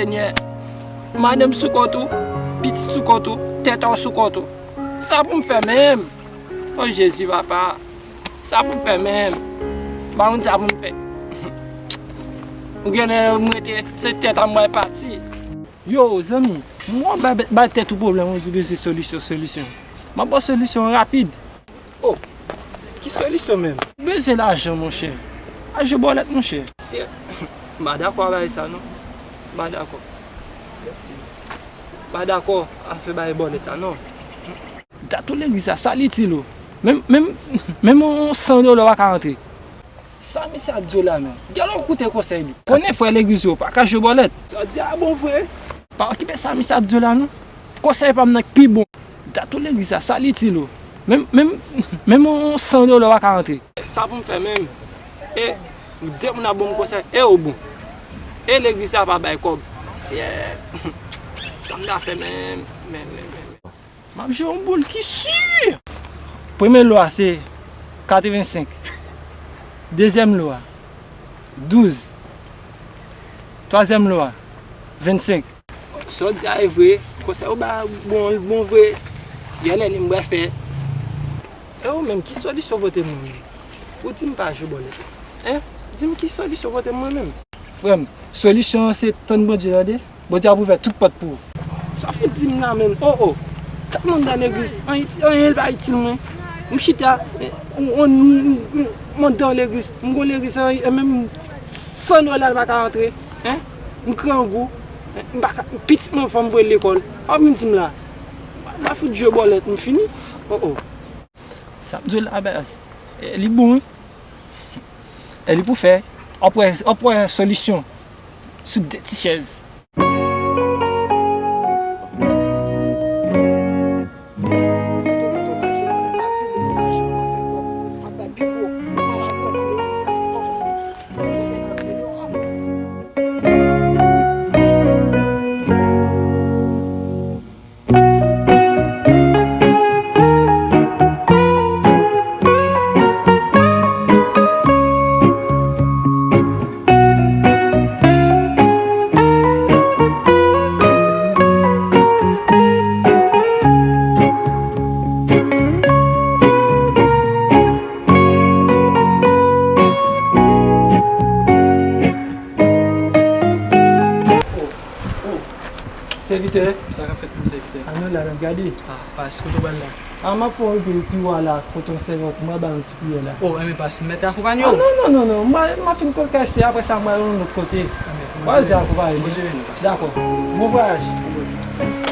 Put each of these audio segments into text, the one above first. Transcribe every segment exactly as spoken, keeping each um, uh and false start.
Senyè, madanm sou kont ou, pitit sou kont ou, tèt ou sou kont ou. Sa pou m fè menm? O Jezi, papa, sa pou m fè menm? M pa konn sa pou m fè. Ou gen lè m rete, se tèt a m mwen pati. Yo, zanmi, m wè w bay, bay tèt ou pwoblèm, ou di bezwen solisyon, solisyon. M ap ba w solisyon rapid. Oh, ki solisyon menm? Ou bezwen lajan, monchè. Al jwe bòlèt, monchè. Se, m pa dakò a bagay sa, non. M pa dakò. M pa dakò a fè bagay bòlèt la, non. Dat ou legliz la, sa l itil ou? Menm, menm, menm yon san dola w pa ka rantre. Sa misye ap di w la menm? Gade w koute konsèy li. Konnen frè legliz yo pa ka jwe bòlèt. Sa w di a bon vre. Pa okipe sa misye ap di w la non. Konsèy pa m nan k pi bon. Dat ou legliz la, sa l itil ou? Menm, menm, menm yon san dola w pa ka rantre. Sa pou m fè menm? E de moun ap ban m konsèy, e yo bon. E legliz la pa bay kòb. Mesye, sa m ta fè menm? Menm, menm, menm. M ap jwe yon boul ki si. Premye lo a se katrevensenk. Dezyèm lo a, douz. Twazyèm lo a, vennsenk. Sa w di a e vre. Konsèy ou ba bon, bon vre. Yè lè li m brèfè. E ou menm, ki solisyon pote mwen menm? Ou di m pa jwe bòlèt. Hein? Di m ki solisyon pote mwen menm? Frè m, solisyon an se tann Bondye tande. Bondye ap ouvè tout pòt pou ou. Sa w fout di m la menm? Oh, oh. Tèt manda legliz, anyen, anyen l pa itil mwen. M chita, eh, on, on, m, m, m, mandan legliz. M gon legliz, eh, menm san dola l pa ka rantre. Hein? M grangou. Eh, m pa ka, pitit mwen fò m voye l lekòl. W ap vin di m la. M pa fout jwe bòlèt, m fini. Oh, oh. Sa m di w la, baz, eh, li bon, wi. E li pou fè, w ap wè, w ap wè solisyon sou de ti chèz. Oh, oh. Sèvitè. Sa k ap fèt menm, sèvitè? Ann al la, n ap gade. Ah, pas, kote w pral la? Ah, m ap fè w rive pi wo a la, kote yon sèvant, mwen ba yon ti priyè la. Oh, enben pas, m mèt akonpanye w? Ah, non, non, non, non, m a, m a fin kote kay se, apre sa, m al yon lòt kote. Enben, Bondye beni w. Bondye beni w, pas. Dakò. Bon vwayaj. Mèsi.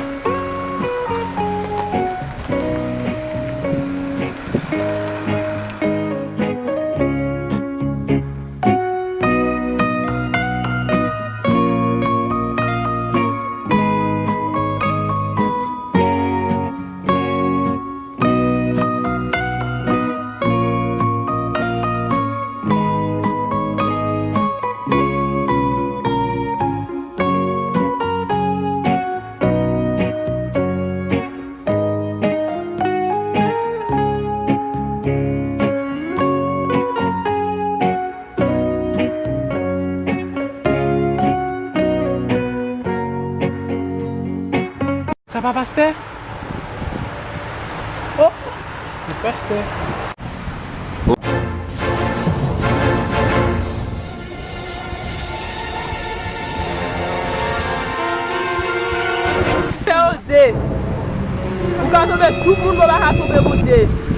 Sa pa pastè? Oh, se pastè. Fè oze. Ou ka tonbe tout moun, men w pa ka tonbe Bondye.